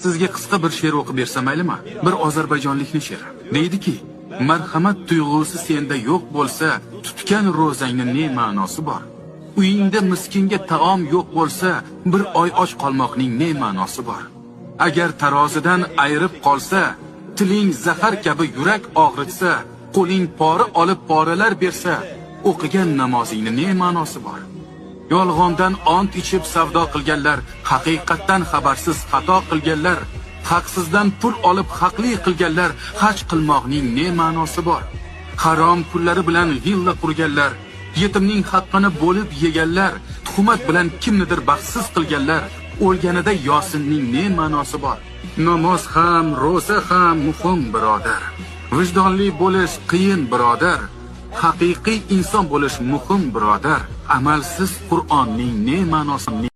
Sizga qisqa bir she'r o'qib bersam maylimi? Bir ozarbayjonlikni she'ri. Deydiki, marhamat tuyg'usi senda yo'q bo'lsa, tutgan ro'zangni ne ma'nosi bor? Uyingda miskinga taom yo'q bo'lsa, bir oy och qolmoqning ne ma'nosi bor? Agar tarozidan ayirib qolsa, tiling zahar kabi yurak og'ritsa, qo'ling pora olib poralar bersa, o'qigan namozingni ne ma'nosi bor? Yolg'ondan ont ichib savdo qilganlar, haqiqatdan xabarsiz xato qilganlar, haqsizdan pul olib haqli qilganlar, haj qilmoqning ne ma'nosi bor? Harom pullari bilan villa qurganlar, yetimning haqqini bo'lib yeganlar, tuhmat bilan kimnidir baxtsiz qilganlar, o'lganida Yosinning ne ma'nosi bor? Namoz ham, ro'za ham muhim, birodar. Vijdonli bo'lish qiyin, birodar. Haqiqiy inson bo'lish muhim, birodar. Amalsiz Qur'onning ne ma'nosi?